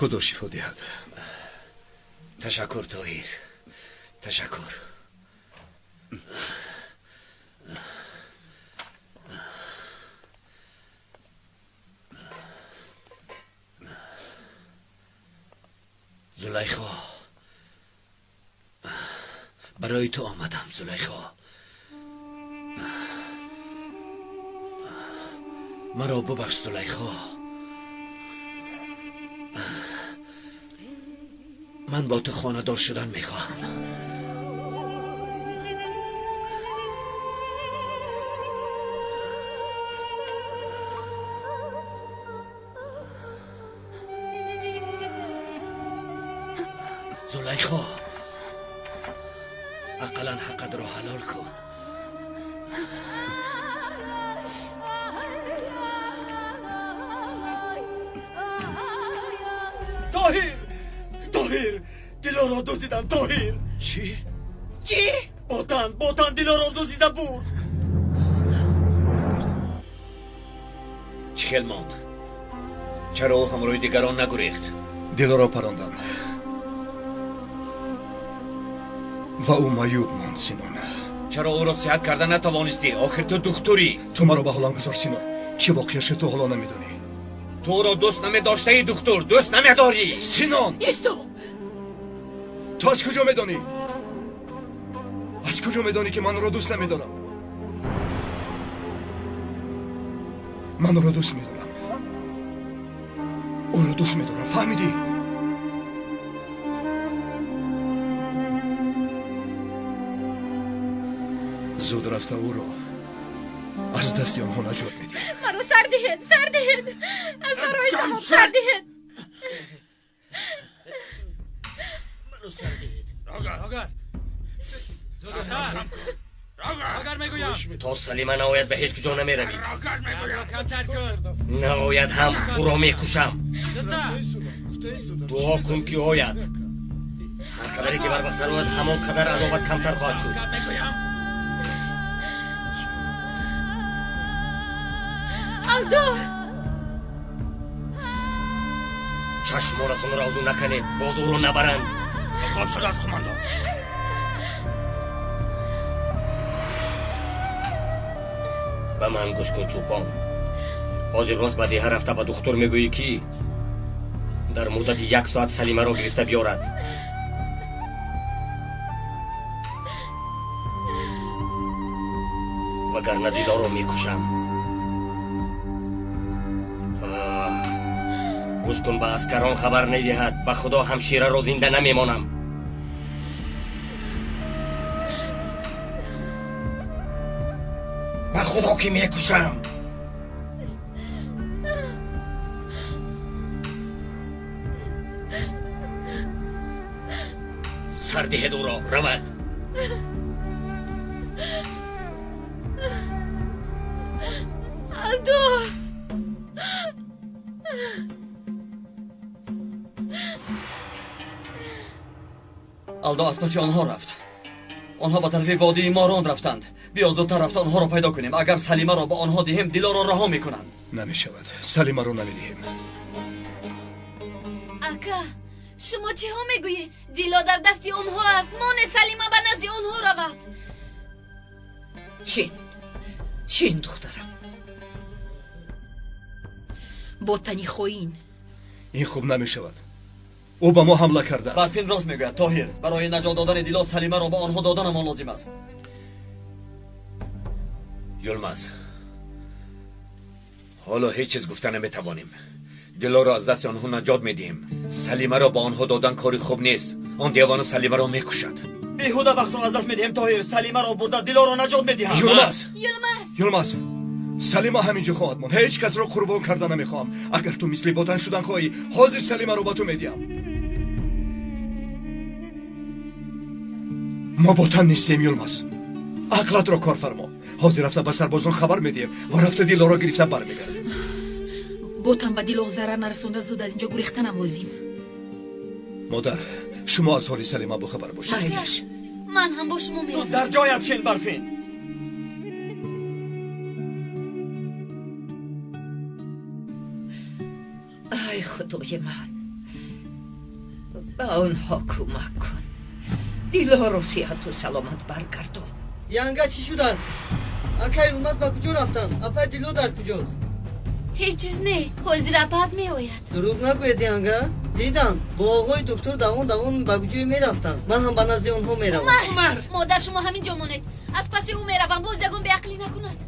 Худо шифо диҳад. Ташаккур, Тоҳир, ташаккур. Зулайхо, барои ту омадам, Зулайхо. Маро бубахш, Зулайхо. Ман бо ту хонадор шудан мехоҳам. Зулайхо, ақаллан ҳаққатро ҳалол кун. Тоҳир, Тоҳир, Дилоро дуздидан, Тоҳир. Чӣ? Чӣ? Ботан, Ботан Дилоро дуздида бурд. Чӣ хел монд? Чаро ӯ ҳамроҳи дигарон нагурехт? Дилоро паронданд ва ӯ маъюб монд, Синон. Чаро ӯро сиҳат карда натавонистӣ? Охир ту духтурӣ. Ту маро ба ҳолам гузор, Синон. Чӣ воқеа шуд, ту ҳоло намедонӣ. Ту ӯро дӯст намедоштаи, духтур, дӯст намедорӣ. Синон! Исто! Ту аз куҷо медонӣ? Аз куҷо медонӣ, ки ман ӯро дӯст намедорам? Ман ӯро дӯст медорам. Ӯро дӯст медорам, фаҳмидӣ? Зуд рафта ӯро аз дасти онҳо наҷот медиҳем. Маро сар диҳед, сар диҳед, аз барои савоб сар диҳед. Маро сар диҳед. То Салима наояд ба ҳеҷ куҷо намеравӣ. Наояд ҳам туро мекушам. Дуо кун ки ояд. Ҳар қадаре ки барвақттар ояд, ҳамон қадар азобат камтар хоҳад шуд. Алдо! Чашмонатонро аз ӯ наканед, боз ӯро набаранд. Хоб шудааст, қумандон. Ба ман гӯш кун, чӯпон. Ҳозир рост ба деҳа рафта ба духтур мегӯӣ, ки дар муддати як соат Салимаро гирифта биёрад. Вагарна Дилоро мекушам. Гӯш кун, ба аскарон хабар медиҳад. Ба худо ҳамшираро зинда намемонам. Ба худо ки мекушам. Сар диҳед ӯро, равад. Алдо! Алдо аз паси онҳо рафт. Онҳо ба тарафи водии Морон рафтанд. Биё зудтар рафта онҳоро пайдо кунем. Агар Салимаро ба онҳо диҳем, Дилоро раҳо мекунанд. Намешавад. Салимаро намедиҳем. Ака, шумо чиҳо мегӯед? Дило дар дасти онҳо аст. Монед Салима ба назди онҳо равад. Шин, шин, духтарам. Ботани хоин. Ин хуб намешавад. Ӯ ба мо ҳамла кардааст. Барфин рост мегӯяд, Тоҳир. Барои наҷот додани Дило Салимаро ба онҳо доданамон лозим аст. Юлмаз, ҳоло ҳеҷ чиз гуфта наметавонем. Дилоро аз дасти онҳо наҷот медиҳем. Салимаро ба онҳо додан кори хуб нест. Он девона Салимаро мекушад. Беҳуда вақтро аз даст медиҳем, Тоҳир. Салимаро бурда Дилоро наҷот медиҳам. Юлмаз! Юлмаз! Юлмаз! Салима ҳаминҷо хоҳад монд. Ҳеҷ касро қурбон карда намехоҳам. Агар ту мисли Ботан шудан хоҳӣ, ҳозир Салимаро ба ту медиҳам. Мо Ботан нестем, Юлмаз. Ақлатро кор фармо. Ҳозир рафта ба сарбозон хабар медиҳем ва рафта Дилоро гирифта бармегардем. Ботан ба Дило зарар нарасонда зуд аз инҷо гурехтанам лозим. Модар, шумо аз ҳоли Салима бохабар бошед. Майлаш. Ман ҳам бо шумо меравам. Ту дар ҷоят шин, Барфин. Ай худои ман, Ба онҳо кӯмак кун. Дилоро сиҳату саломат баргардон. Янга, чӣ шудааст? Акай Улмаз ба куҷо рафтанд? Апай Дило дар куҷост? Ҳеҷ чиз не, ҳозир апаат меояд. Дурӯғ нагӯед, янга. Дидам, бо оғои доктор давон давон ба куҷое мерафтанд. Ман ҳам ба назди онҳо меравам. Умар! Модар, шумо ҳамин ҷо монед. Аз паси ӯ меравам, боз ягон беақлӣ накунад.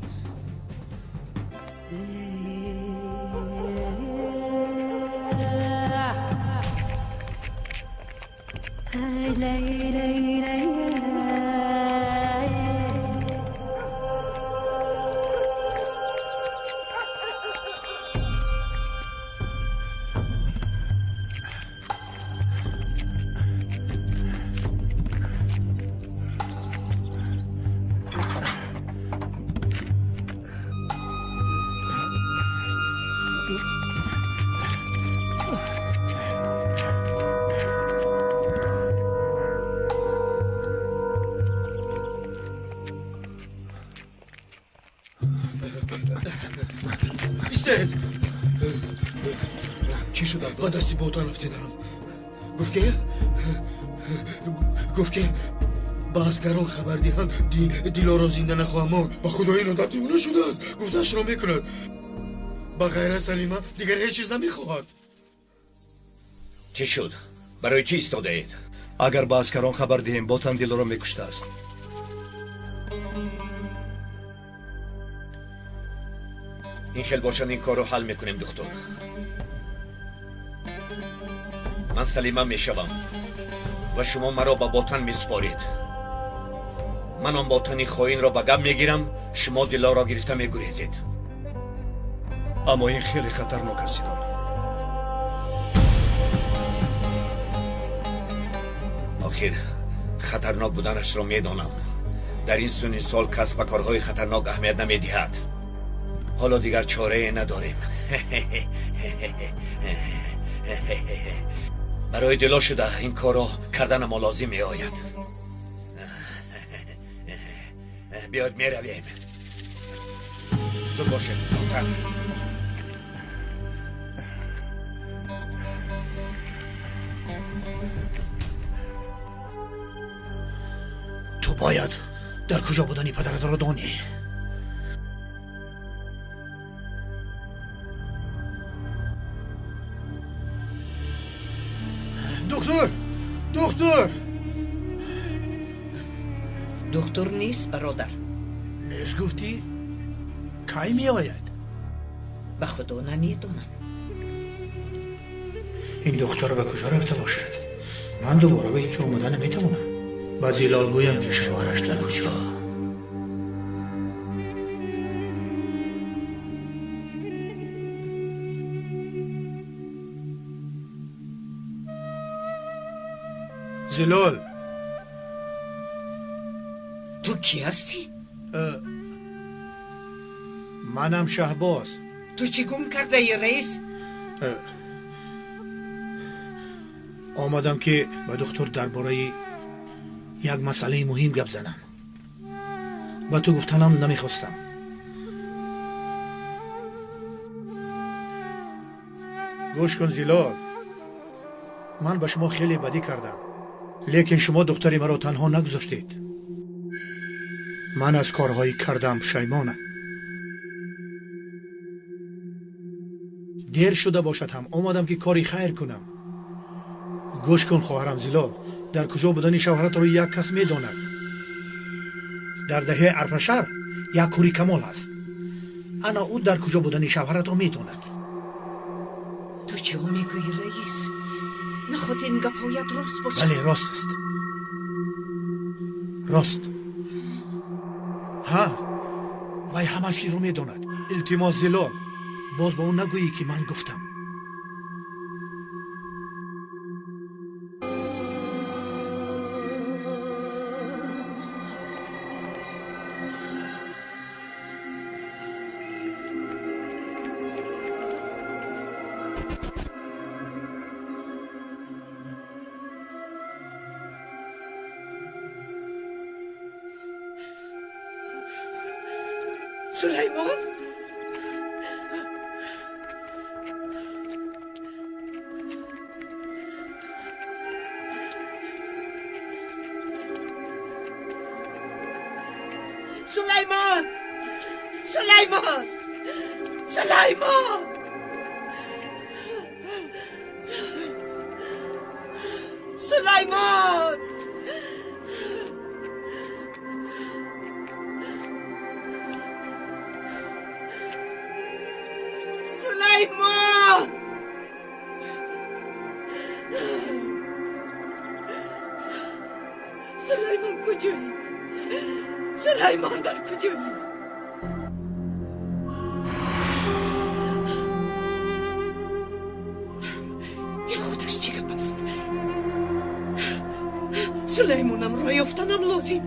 Чӣ шуд? Ба дасти ботан афтидам. Гуфт ки ба аскарон хабар диҳанд, Дилоро зинда нахоҳам монд. Ба худо, ин одам девона шудааст. Гуфтаашро мекунад. Ба ғайр аз Салима дигар ҳеҷ чиз намехоҳад. Чӣ шуд? Барои чӣ истодаед? Агар ба аскарон хабар диҳем, ботан Дилоро мекуштааст. Ин хел бошад, ин корро ҳал мекунем, духтур. Ман Салима мешавам ва шумо маро ба ботан месупоред. Ман он ботани хоинро ба гап мегирам, шумо Дилоро гирифта мегурезед. Аммо ин хеле хатарнок аст, Сидон. Охир хатарнок буданашро медонам. Дар ин сунни сол кас ба корҳои хатарнок аҳамият намедиҳад. Ҳоло дигар чорае надорем. Барои Дило шуда ин корро карданамо лозим меояд. Биёд, меравем. Зуд бошед, зудтар. Ту бояд дар куҷо будани падаратро донӣ. Духтур! Духтур! Духтур нест, бародар. Нест гуфтӣ? Кай меояд? Ба худо намедонам. Ин духтур ба куҷо рафта бошад? Ман дубора ба инҷо омада наметавонам. Ба Зилол гӯям ки шавҳараш дар куҷо. Зилол, Ту кӣ ҳастӣ? Манам Шаҳбоз. Ту чӣ гум кардаӣ, раис? Омадам ки ба духтур дар бораи як масъалаи муҳим гап занам. Ба ту гуфтанам намехостам. Гӯш кун, Зилол, ман ба шумо хеле бадӣ кардам, лекин шумо духтари маро танҳо нагузоштед. Ман аз корҳои кардам пушаймонам. Дер шуда бошад ҳам омадам ки кори хайр кунам. Гӯш кун, хоҳарам Зилол, дар куҷо будани шавҳаратро як кас медонад. Дар даҳаи Арпашар як кури камол аст. Ана ӯ дар куҷо будани шавҳаратро медонад. Ту чӣ мегӯӣ, раис? Наход ин гапҳоят рост бошад? Бале, рост аст. Рост. Ҳа, вай ҳама чизро медонад. Илтимос, Зилол, боз ба ӯ нагӯӣ ки ман гуфтам. Сулаймон? Сулаймон! Сулаймон! Сулаймон! Сулаймон! Сулаймон! Сулаймон куҷоӣ? Сулаймон дар куҷоӣ? Ин худаш чӣ гап аст? Сулаймонамро ёфтанам лозим.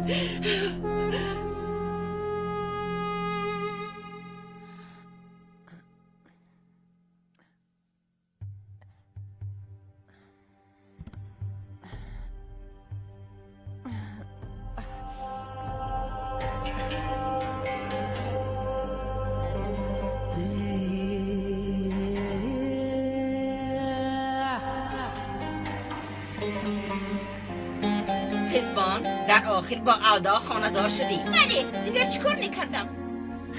قزبان در آخر با الدا خانه‌دار شدی. بله، دیگر چیکار میکردم؟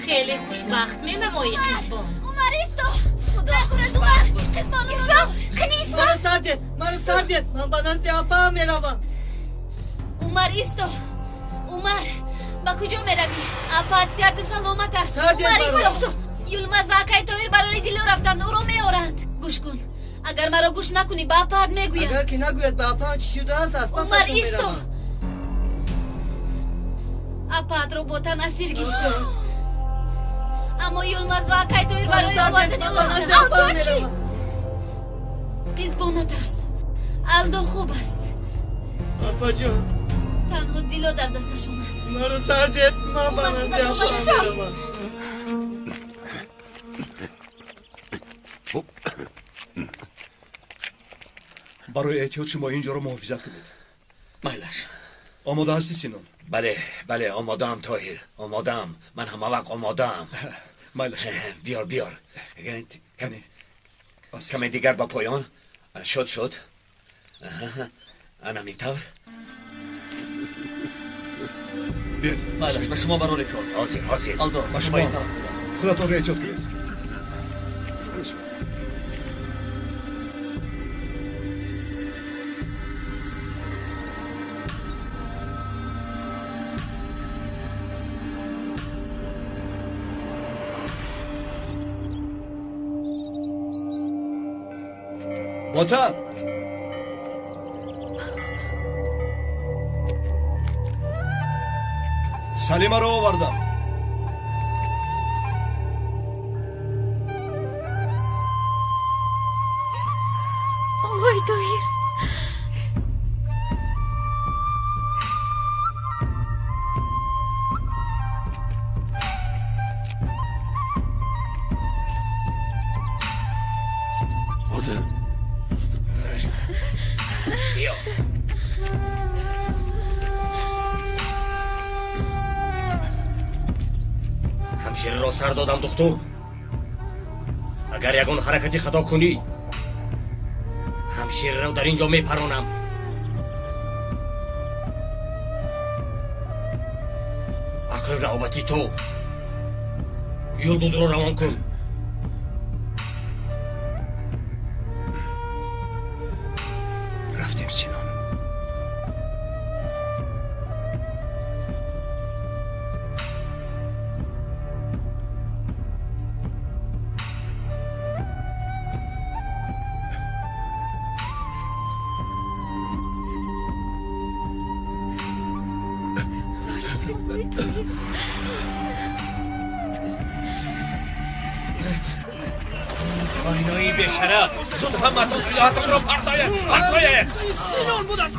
خیلی خوشبخت مینمایی قزبان. عمر ایستا، خدا از عمر قزبان. ایستا، کنی ایستا. مرا سر دید، مرا سر دید، من به نزد اپا میروم. عمر ایستا، عمر با کجا میروی؟ اپا صحت و سلامت است. عمر ایستا. یلماز و اکای تویر برای دلو رفتند، او را میآورند. گوش کن، اگر مرا گوش نکنی به اپاد میگویم. اگر که نگوید به اپا چی شده است، از پسشون میروم. اپاد را بوتن اسیر گرفته است، اما یلماز و اکای تویر برای آوردن او رفتند. قزبان نترس، الدو خوب است. اپا جان، تنها دلو در دستشون است. مرا سر دید، من به نزد اپا میروم. برای احتیاط شما اینجا رو محافظت کنید. مایلش. آماده هستی سینان؟ بله بله آماده ام طاهر، آماده ام. من همه وقت آماده ام. مایلش. بیار بیار. کمی دیگر با پایان. شد شد. انا اینطور. بیاد. مایلش به شما برای کار. حاضر حاضر. الدو با شما خودتون رو احتیاط کنید. وطن، سلیمه رو آوردم. آقای طاهر، همشیره را سر دادم دختر. اگر یگان حرکتی خطا کنی همشیره را در اینجا میپرانم. عقل روابطی تو یلدوز را روان کن. رفتیم سینان. خائنایی بی‌شرف، زود همتون سلاحتون را پرتایید، پرتایید. سینان بود است.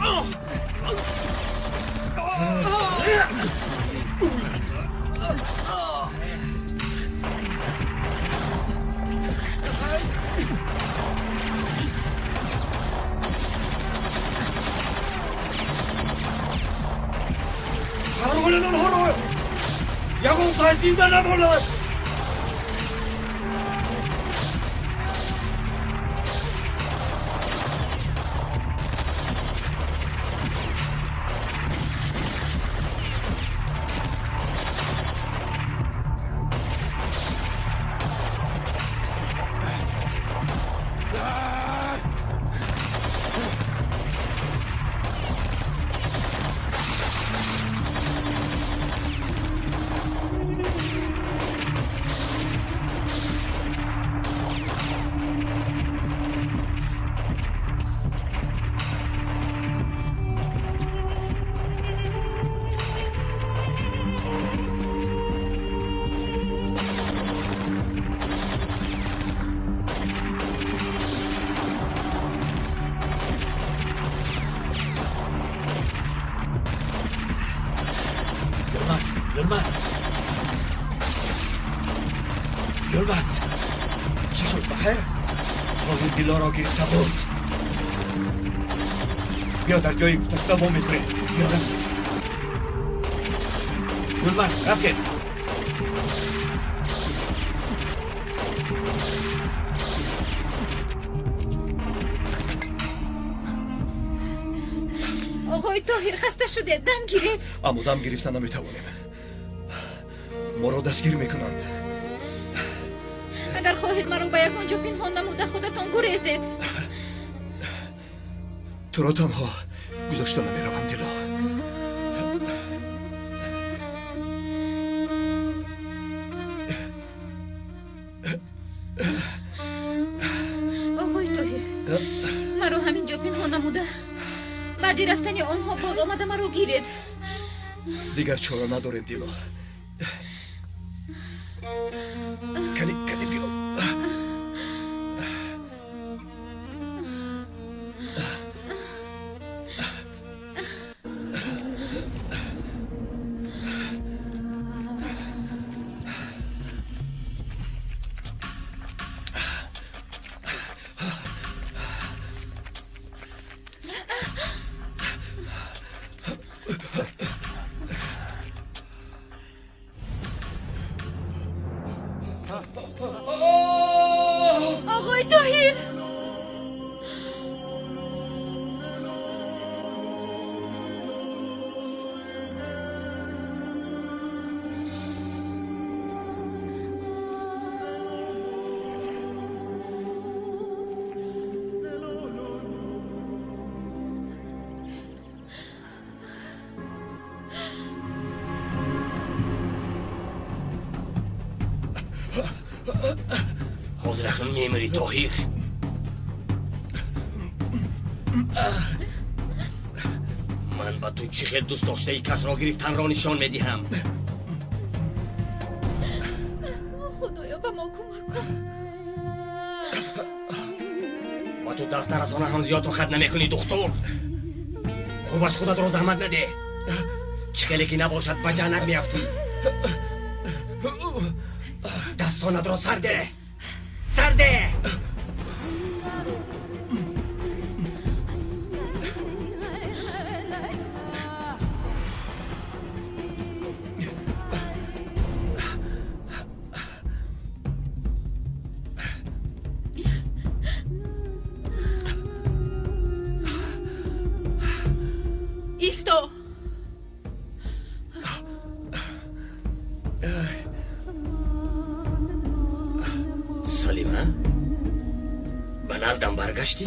فرار آنها را، یگان تا زنده نماند. Yılmaz, Yılmaz. Yılmaz. Чӣ шуд? Ба хайр аст? Тоҳир Дилоро гирифта бурд. Биё дар ҷои гуфташуда вомехӯрем. Биё рафтем. Юлмаз, рафтем. Оғои Тоҳир, хаста шудед, дам гиред. Аммо дам гирифта наметавонем. Моро дастгир мекунанд. Агар хоҳед маро ба ягон ҷо пинҳон намуда худатон гурезед. Туро танҳо гузошта намеравам, Дило. Оғои Тоҳир, маро ҳамин ҷо пинҳон намуда баъди рафтани онҳо боз омада маро гиред. Дигар чора надорем, Дило. Кани, кани биё. Оғои Тоҳир! Ҳозир акнун мемирӣ, Тоҳир. Ман ба ту чӣ хел дӯст доштаи касро гирифтанро нишон медиҳам. Худоё, ба мо кӯмак кун. Ба ту даст нарасона ҳам зиёд тоқат намекунӣ, духтур. Хуб аст, худатро заҳмат надеҳ. Чӣ хеле ки набошад, ба ҷаннат меафтӣ. Дастонатро сар деҳ. Сар деҳ. Исто! Салима, ба наздам баргаштӣ?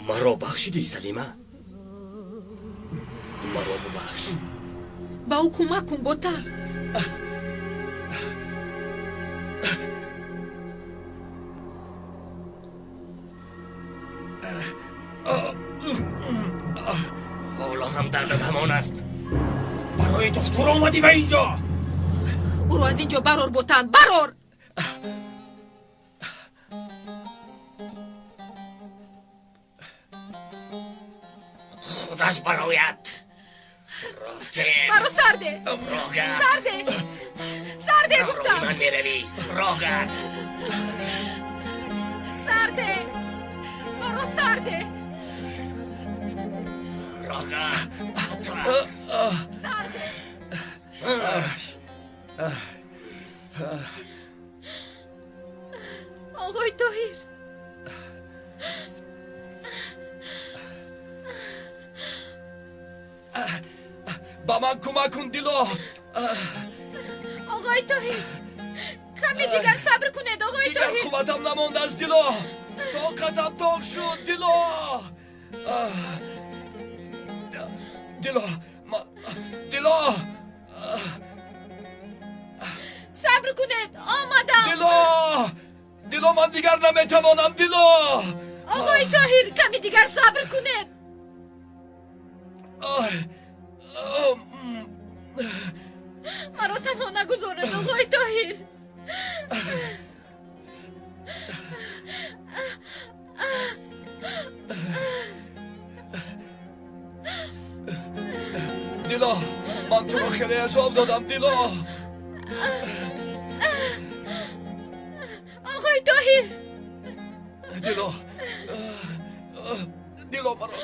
Маро бахшидӣ, Салима? Маро бубахш. Ба ӯ кӯмак кун, Ботан. Ҳоло ҳам дардат ҳамон аст. Барои духтур омадӣ ба ин ҷо. Ӯро аз ин ҷо барор, Ботан, барор! Худаш барояд. Рафтем. Маро сарде! Роҳ гард. Сарде! Сарде гуфтам! Ман меравӣ. Роҳ гард. Сарде! Маро сарде! Роҳ гард. Сарде! Оғои Тоҳир! Ба ман кӯмак кун, Дило. Оғои Тоҳир, каме дигар сабр кунед, оғои Дигар Тоҳир. қувватам намондааст, Дило. Тоқатам тоқ шуд, Дило. Дило, Дило. Сабр кунед, омадам. Дило, Дило, ман дигар наметавонам, Дило. Оғои Тоҳир, каме дигар сабр кунед. Маро танҳо нагузоред, оғои Тоҳир. Дило, ман туро хеле азоб додам, Дило. Оғои Тоҳир. Дило, Дило маро.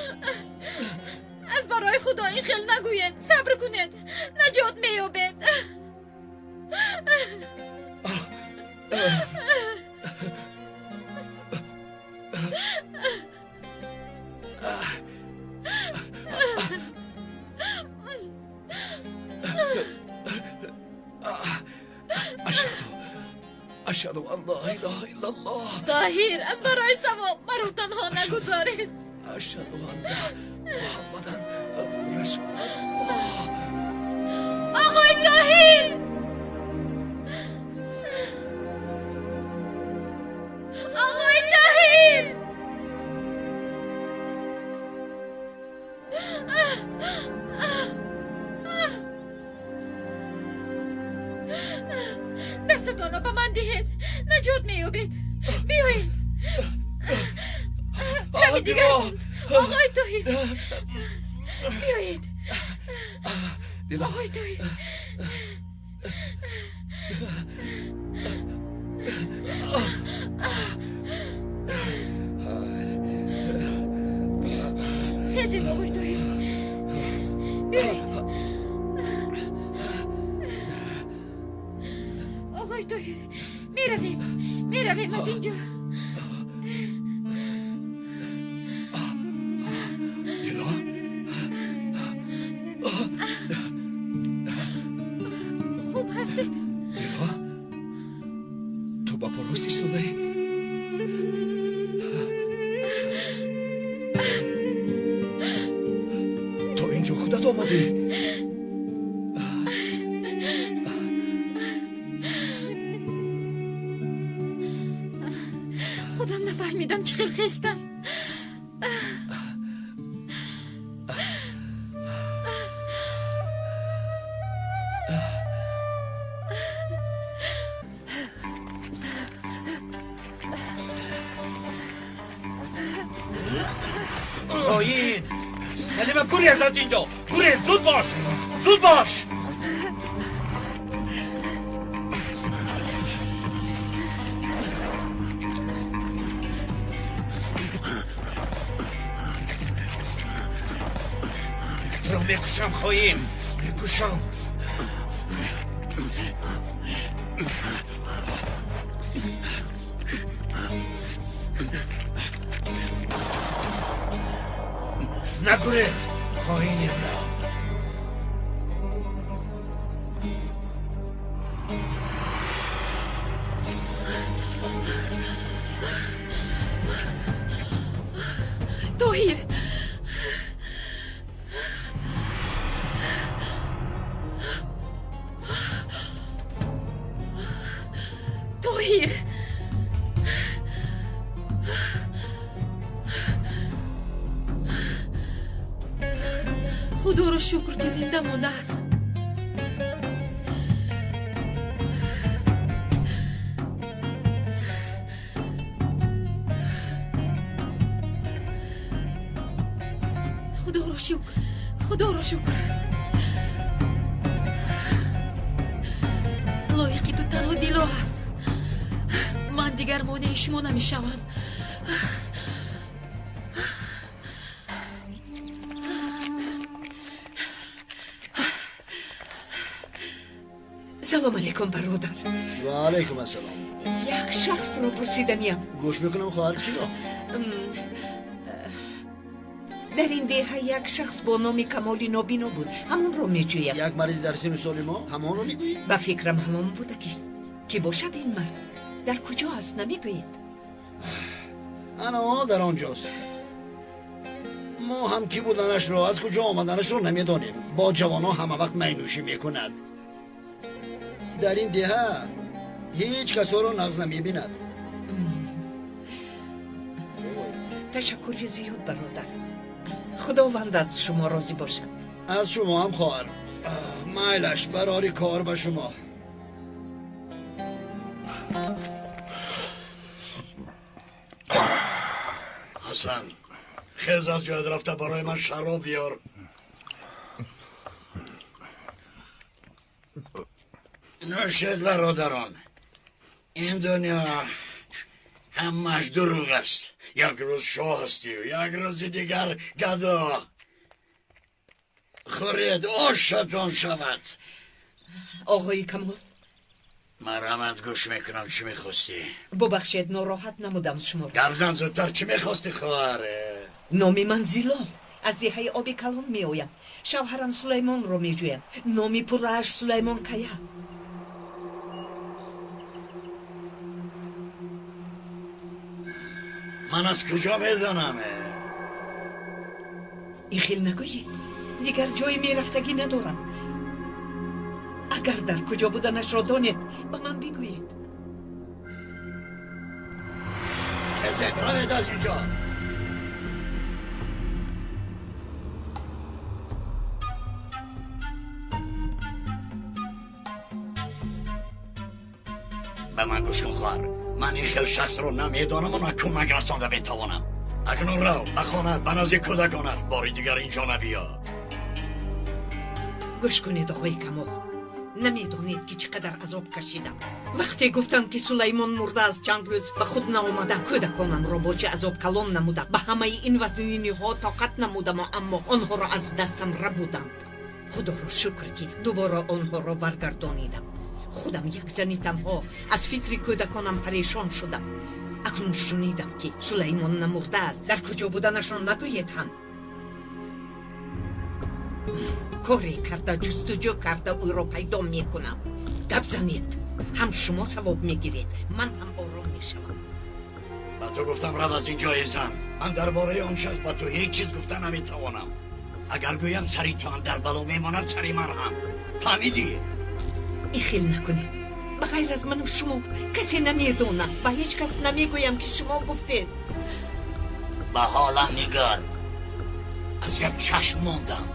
Аз барои Худо ин хел нагӯед, сабр кунед, наҷот меёбед. Ашҳаду ан ла илаҳа иллаллоҳ. Тоҳир, аз барои савоб маро танҳо нагузоред. Ашҳаду анна Муҳаммадан расулуллоҳ. Оғои Тоҳир! Оғои Тоҳир! Дастатонро ба ман диҳед, наҷот меёбед. Биёед. Ками дигар монд. Оғои Тоҳир, биёед. Оғои Тоҳир. Хезед, оғои Тоҳир. Биёед. Оғои Тоҳир, меравем, меравем аз инҷо. Дило? Хуб ҳастед? Дило? Ту ба по рост истодаӣ? То инҷо худат омадӣ? Худам нафаҳмидам чӣ хел хестам. Хоин! Салима, гурез аз инҷо! Гурез, зуд бош! Зуд бош! Туро мекушам, хоин! Мекушам! Нагурез, хоини бро! Тоҳир! Тоҳир! Худоро шукр, ки зинда мондааст. Худоро шукр, Худоро шукр. Лоиқи ту танҳо Дило аст. Ман дигар монеи шумо намешавам. Салом алейкум, бародар. Ва алейкум ассалом. Як шахсро пурсиданиям. Гӯш мекунам, хоҳар, киро? Дар ин деҳа як шахс бо номи Камоли нобино буд. Ҳамонро меҷӯям. Як марди дар синну соли мо? Ҳамонро мегӯӣ? Ба фикрам ҳамон будакист. Ки бошад ин мард? Дар куҷо аст, намегӯед? Ана дар он ҷост. Мо ҳам кӣ буданашро, аз куҷо омаданашро намедонем. Бо ҷавонон ҳама вақт майнӯшӣ мекунад. Дар ин деҳа ҳеҷ касоро нағз намебинад. Ташаккури зиёд, бародар. Худованд аз шумо розӣ бошад. Аз шумо ҳам, хоҳар. Майлаш, барори кор ба шумо. Ҳасан, хез аз ҷоят рафта барои ман шароб биёр. Нӯшед бародарон, ин дунё ҳамааш дурӯғ аст. Як рӯз шоҳ ҳастию як рӯзи дигар гадо. Хӯред, ошатон шавад. Оғои Камол, марҳамат, гӯш мекунам. Чӣ мехостӣ? Бубахшед, нороҳат намудам шуморо. Гап зан зудтар, чӣ мехостӣ, хоҳар? Номи ман Зилол, аз деҳаи Оби Калон меоям. Шавҳарам Сулаймонро меҷӯям. Номи пуррааш Сулаймон Кая. Ман аз куҷо медонам? Ин хел нагӯед, дигар ҷои мерафтагӣ надорам. Агар дар куҷо буданашро донед, ба ман бигӯед. Хезед, равед аз инҷо. Ба ман гӯш кун, хоҳар. Ман ин хел шахсро намедонаму на кӯмак расонда метавонам. Акнун рав ба хонат, ба назди кӯдаконат. Бори дигар инҷо набиё. Гӯш кунед, оғои Камол, намедонед ки чӣ қадар азоб кашидам. Вақте гуфтанд ки Сулаймон мурдааст, чанд рӯз ба худ наомадам. Кӯдаконамро бо чӣ азоб калон намудам. Ба ҳамаи ин вазниниҳо тоқат намудаму, аммо онҳоро аз дастам рабуданд. Худоро шукр, ки дубора онҳоро баргардонидам. Худам як зани танҳо аз фикри кӯдаконам парешон шудам. Акнун шунидам, ки Сулаймон намурдааст. Дар куҷо буданашро нагӯед ҳам. Коре карда, ҷустуҷӯ карда ӯро пайдо мекунам. Гап занед, ҳам шумо савоб мегиред, ман ҳам ором мешавам. Ба ту гуфтам, рав аз инҷо, эй зан. Ман дар бораи он шахс ба ту ҳеҷ чиз гуфта наметавонам. Агар гӯям, сари ту ҳам дар бало мемонад, сари ман ҳам. Фаҳмидӣ? Ин хел накунед. Ба ғайр аз ману шумо касе намедонад. Ба ҳеҷ кас намегӯям, ки шумо гуфтед. Ба ҳолам нигар, аз як чашм мондам.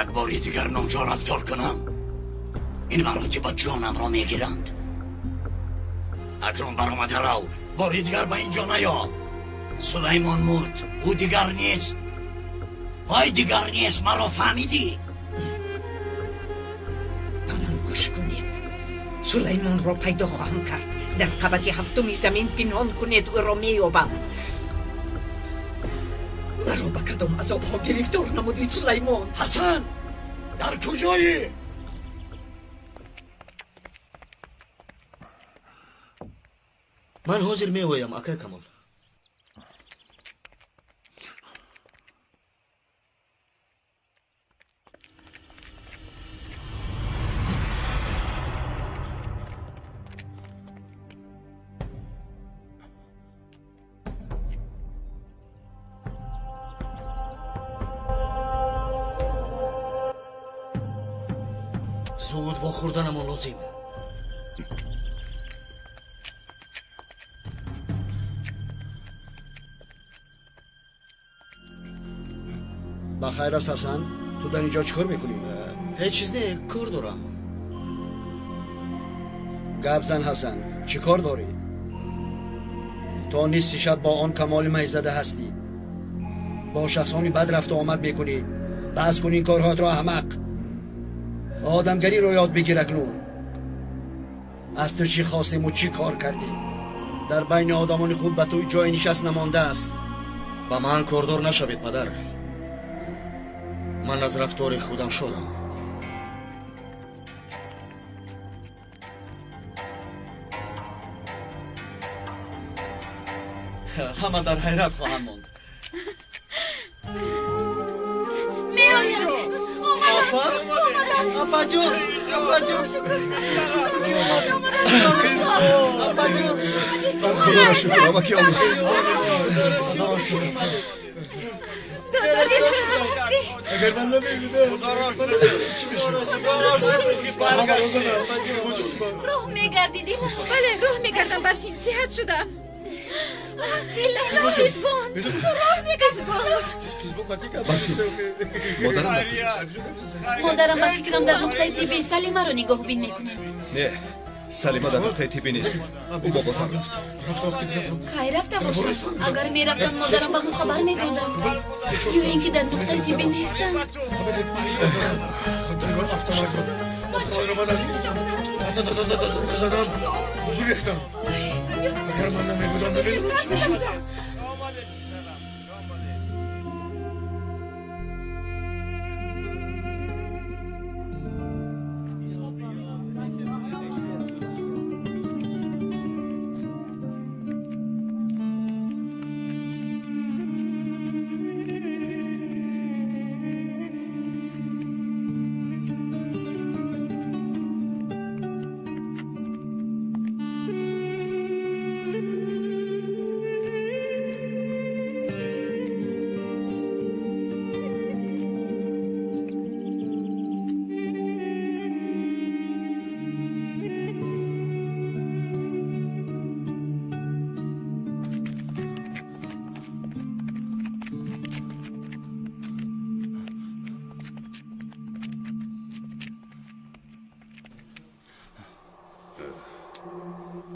Як бори дигар ноҷо рафтор кунам, ин маротиба ҷонамро мегиранд. Акнун баромада рав, бори дигар ба инҷо наё. Сулаймон мурд, ӯ дигар нест. Вай дигар нест, маро фаҳмидӣ? Ба ман гӯш кунед, Сулаймонро пайдо хоҳам кард. Дар қабати ҳафтуми замин пинҳон кунед, ӯро меёбам. Маро ба кадом азобҳо гирифтор намудӣ, Сулаймон? Ҳасан, дар куҷоӣ? Ман ҳозир меоям, акай Камол. Зуд вохӯрданамон лозим. Ба хайр аст, Ҳасан? Ту дар инҷо чӣ кор мекунӣ? Ҳеҷ чиз не, кор дорам. Гап зан, Ҳасан, чӣ кор дорӣ? То нисфи шаб бо он Камоли майзада ҳастӣ. Бо шахсони бад рафту омад мекунӣ. Бас кун ин корҳоятро, аҳмақ. Одамгариро ёд бигир акнун. Аз ту чӣ хостему чӣ кор кардӣ? Дар байни одамони хуб ба ту ҷои нишаст намондааст. Ба ман кордор нашавед, падар. Ман аз рафтори худам шодам. Ҳама дар ҳайрат хоҳанд монд. Меояд. Апаҷон, апаҷон, шукр ки омадед. Апаҷон, Худоро шукр, ама ки омад. Агар ман намебудам, чӣ мешуд? Роҳ мегардидӣ? Бале, роҳ мегардам, Барфин. Сиҳат шудам. Қизбон, қизбон. Модарам ба фикрам дар нуқтаи тиббӣ Салимаро нигоҳубин мекунанд. Не, Салима дар нуқтаи тиббӣ нест. Ӯ бо Ботан рафт. Кай рафта бошад? Агар мерафтанд, модарам ба мо хабар медоданд. Ё ин ки дар нуқтаи тиббӣ нестанд. Агар ман намебудам, намедонам чӣ мешуд.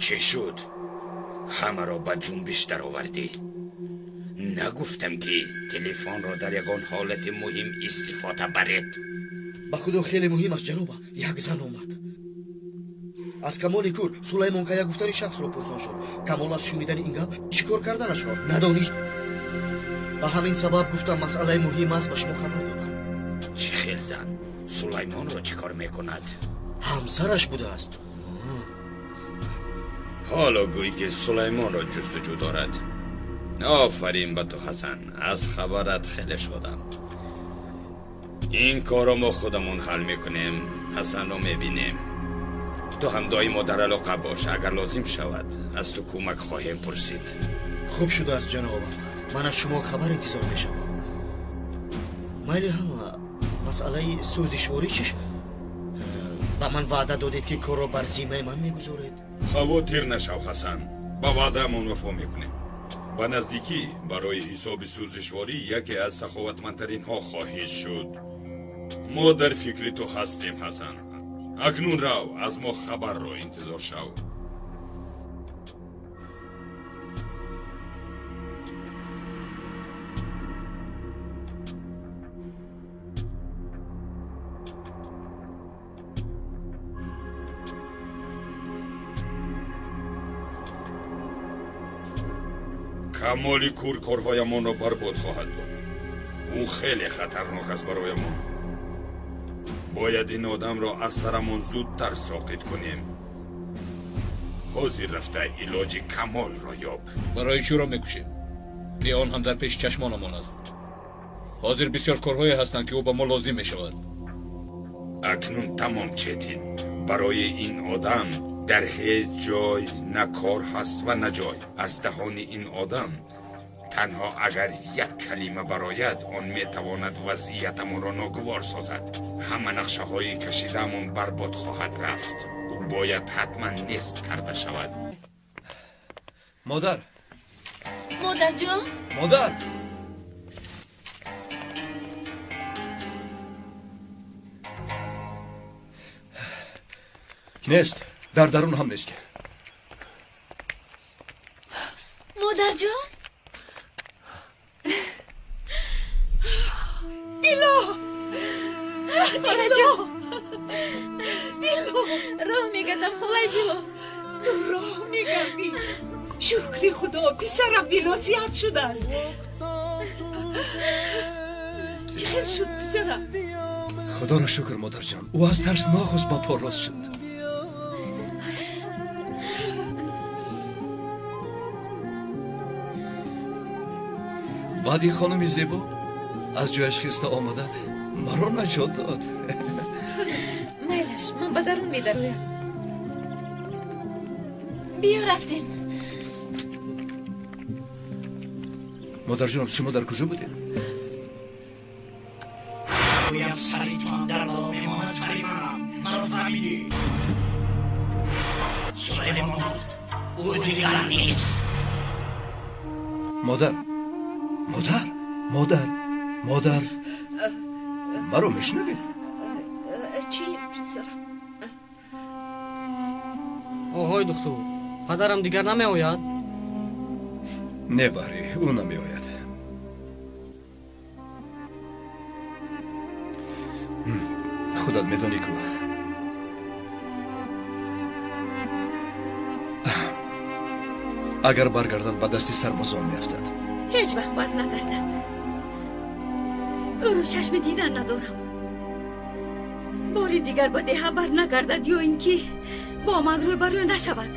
Чӣ шуд? Ҳамаро ба ҷунбиш даровардӣ. Нагуфтам, ки телефонро дар ягон ҳолати муҳим истифода баред. Ба худо, хеле муҳим аст, ҷаноба. Як зан омад, аз Камоли Кур Сулаймон кая гуфтани шахсро пурсон шуд. Камол аз шунидани ин гап чӣ кор карданашро надонист. Ба ҳамин сабаб гуфтам, масъалаи муҳим аст, ба шумо хабар додам. Чӣ хел зан? Сулаймонро чӣ кор мекунад? Ҳамсараш будааст. Ҳоло гӯй, ки Сулаймонро ҷустуҷӯ дорад. Офарин ба ту, Ҳасан, аз хабарат хеле шодам. Ин корро мо худамон ҳал мекунем. Ҳасанро мебинем. Ту ҳам доимо дар алоқа бош, агар лозим шавад, аз ту кӯмак хоҳем пурсид. Хуб шудааст, ҷанобам. Ман аз шумо хабар интизор мешавам. Майли, ҳама масъалаи сӯзишворӣ чӣ шуд? Ба ман ваъда додед, ки корро бар зиммаи ман мегузоред. Хавотир нашав, Ҳасан, ба ваъдаамон вафо мекунем. Ба наздикӣ барои ҳисоби сӯзишворӣ яке аз саховатмандтаринҳо хоҳӣ шуд. Мо дар фикри ту ҳастем, Ҳасан. Акнун рав, аз мо хабарро интизор шав. Камоли Кур корҳоямонро барбод хоҳад дод. Ӯ хеле хатарнок аст бароямон. Бояд ин одамро аз сарамон зудтар соқит кунем. Ҳозир рафта илоҷи Камолро ёб. Барои чиро мекушем? Бе он ҳам дар пеши чашмонамон аст. Ҳозир бисёр корҳое ҳастанд, ки ӯ ба мо лозим мешавад. Акнун тамом, Четин. Барои ин одам дар ҳеҷ ҷой на кор ҳаст ва на ҷой. Аз даҳони ин одам танҳо агар як калима барояд, он метавонад вазъиятамонро ногувор созад. Ҳама нақшаҳои кашидаамон барбод хоҳад рафт. Ӯ бояд ҳатман нест карда шавад. Модар! Модарҷон! Модар! Нест, дар дарун ҳам нест. Модарҷон! Дило! Холаҷон! Дило! Роҳ мегардам, холаи Зилол. Ту роҳ мегардӣ? Шукри Худо, писарам Дило сиҳат шудааст. Чӣ хел шуд, писарам? Худоро шукр, модарҷон, ӯ аз тарс нохост ба по рост шуд. Баъд ин хонуми зебо аз ҷояш хиста омада маро наҷот дод. Майлаш, ман ба дарун медароям. Биё, рафтем. Модарҷон, шумо дар куҷо будед? Гӯям, сари ту ҳам дар бало мемонад, сари манам. Маро фаҳмидӣ? Сулаймон мурд, ӯ дигар нест. Модар, модар, модар, модар, маро мешунавед? Чӣ, писарам? Оғои духтур, падарам дигар намеояд? Не, Баҳрӣ, ӯ намеояд. Худат медонӣ ку. Агар баргардад, ба дасти сарбозон меафтад. Ҳеҷ вақт бар нагардад. Ӯро чашми дидан надорам. Бори дигар ба деҳа бар нагардад ё ин ки бо ман рӯбарӯ нашавад.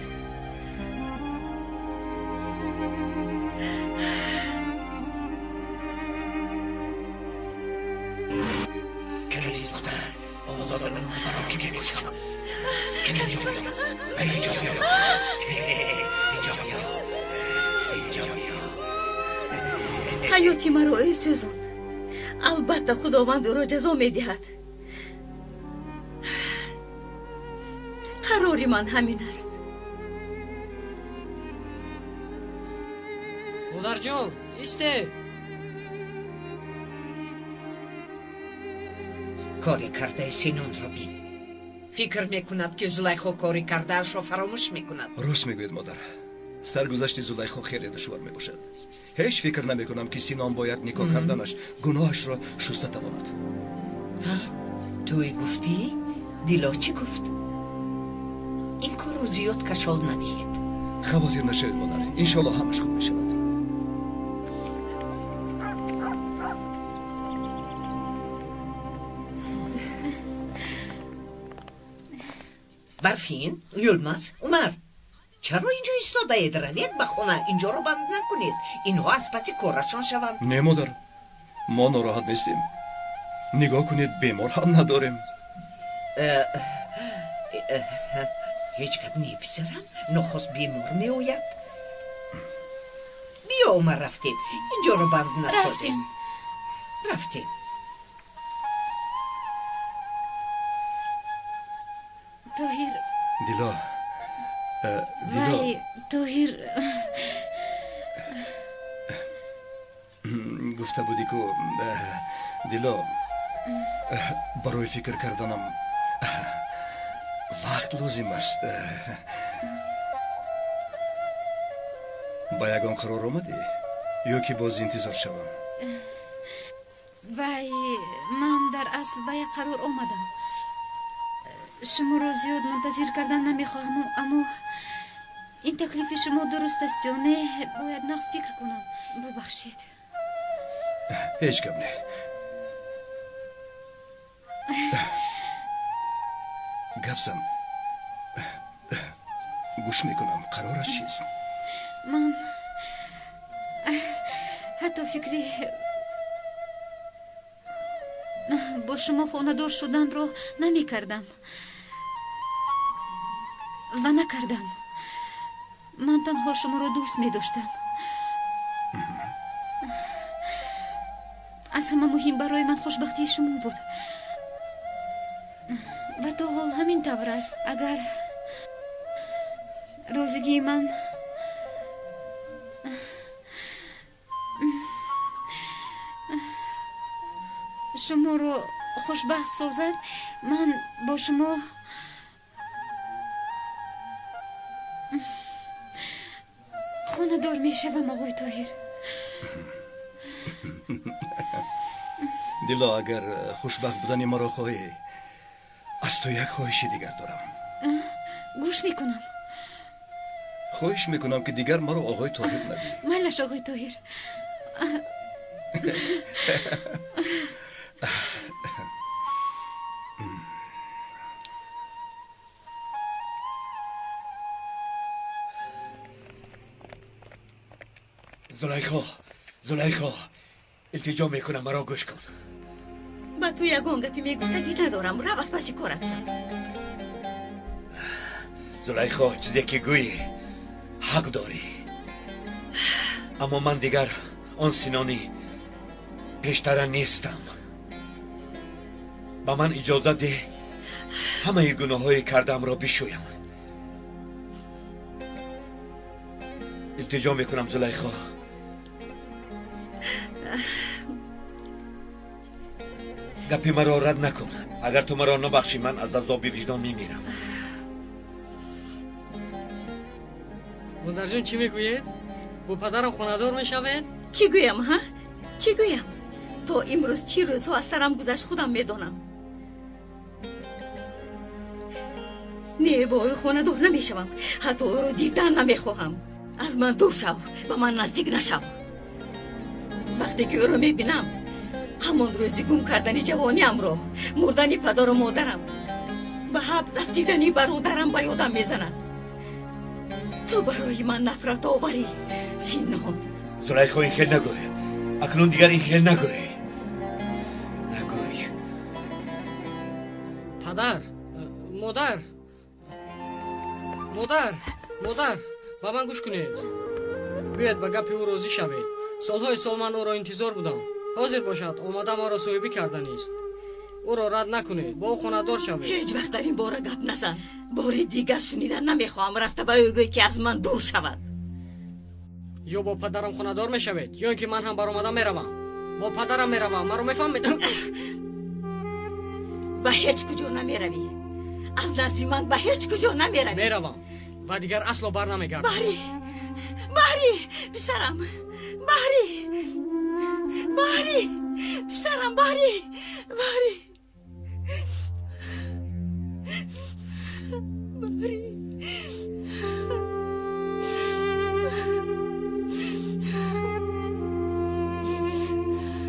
Ҳаёти маро ӯ сӯзонд. Албатта Худованд ӯро ҷазо медиҳад. Қарори ман ҳамин аст. Модарҷон, исте! Кори кардаи Синонро бин. Фикр мекунад, ки Зулайхо кори кардаашро фаромӯш мекунад. Рост мегӯед, модар. Саргузашти Зулайхо хеле душвор мебошад. Ҳеҷ фикр намекунам, ки Синон бо як никоҳ карданаш гуноҳашро шуста тавонад. Туй гуфтӣ? Дило чӣ гуфт? Ин корро зиёд кашол надиҳед. Хавотир нашавед, модар. Иншоалло ҳамаш хуб мешавад. Барфин, Юлмаз, Умар, чаро инҷо истодаед? Равед ба хона, инҷоро банд накунед. Инҳо аз паси корашон шаванд. Не, модар, мо нороҳат нестем. Нигоҳ кунед, бемор ҳам надорем. Ҳеҷ гап не, писарам. Нохост бемор меояд. Биё, Умар, рафтем. Инҷоро банд насозем. Рафтем. Тоҳир. Дило. Дило. Вай, Тоҳир. Гуфта будӣ ку, Дило, барои фикр карданам вақт лозим аст. Ба ягон қарор омадӣ ё ки боз интизор шавам? Вай, ман дар асл ба як қарор омадам. Шуморо зиёд мунтазир кардан намехоҳам, аммо ин таклифи шумо дуруст аст ё не, бояд нағз фикр кунам. Бубахшед. Ҳеҷ гап не. Гап зан. Гӯш мекунам. Қарорат чист? Ман ҳатто фикри бо шумо хонадор шуданро намекардам ва накардам. Ман танҳо шуморо дӯст медоштам. Аз ҳама муҳим барои ман хушбахтии шумо буд ва то ҳол ҳамин тавр аст. Агар розигии ман шуморо хушбахт созад, ман бо шумо хонадор мешавам, оғои Тоҳир. Дило, агар хушбахт будани маро хоҳӣ, аз ту як хоҳиши дигар дорам. Гӯш мекунам. Хоҳиш мекунам, ки дигар маро оғои Тоҳир нагӯӣ. Майлаш, оғои Тоҳир. Зулайхо, Зулайхо, илтиҷо мекунам, маро гӯш кун. Ба ту ягон гапи мегуфтагӣ надорам. Рав, аз паси корат шав. Зулайхо, чизе ки гӯӣ ҳақ дорӣ, аммо ман дигар он Синони пештара нестам. Ба ман иҷозат деҳ ҳамаи гуноҳҳои кардаамро бишӯям. Илтиҷо мекунам, Зулайхо. Гапи маро рад накун. Агар ту маро набахшӣ, ман аз азоби виҷдон мемирам. Модарҷон, чӣ мегӯед? Бо падарам хонадор мешавед? Чӣ гӯям, ҳа? Чӣ гӯям? То имрӯз чӣ рӯзҳо аз сарам гузашт, худам медонам. Не, бо ӯ хонадор намешавам. Ҳатто ӯро дидан намехоҳам. Аз ман дур шав, ба ман наздик нашав. Вақте ки ӯро мебинам, ҳамон рӯзи гум кардани ҷавониамро, мурдани падару модарам, ба ҳаб рафтидани бародарам ба ёдам мезанад. Ту барои ман нафрат оварӣ, Синон. Зулайхо, ин хел нагӯй. Акнун дигар ин хел нагӯй. Нагӯй. Падар, модар, модар, модар, ба ман гӯш кунед. Биёед ба гапи ӯ розӣ шавед. Солҳои сол ман ӯро интизор будам. Ҳозир бошад, омада маро соҳибӣ карданист. Ӯро рад накунед, бо ӯ хонадор шавед. Ҳеҷ вақт дар ин бора гап назан. Бори дигар шунидан намехоҳам. Рафта ба ӯ гӯй, ки аз ман дур шавад. Ё бо падарам хонадор мешавед, ё ин ки ман ҳам баромада меравам. Бо падарам меравам, маро мефаҳмед? Ба ҳеҷ куҷо намеравӣ. Аз назди ман ба ҳеҷ куҷо намеравӣ. Меравам ва дигар асло бар намегардам. Баҳрӣ, Баҳрӣ, писарам, Баҳрӣ, Баҳрӣ, писарам, Баҳрӣ, Баҳрӣ, Баҳрӣ.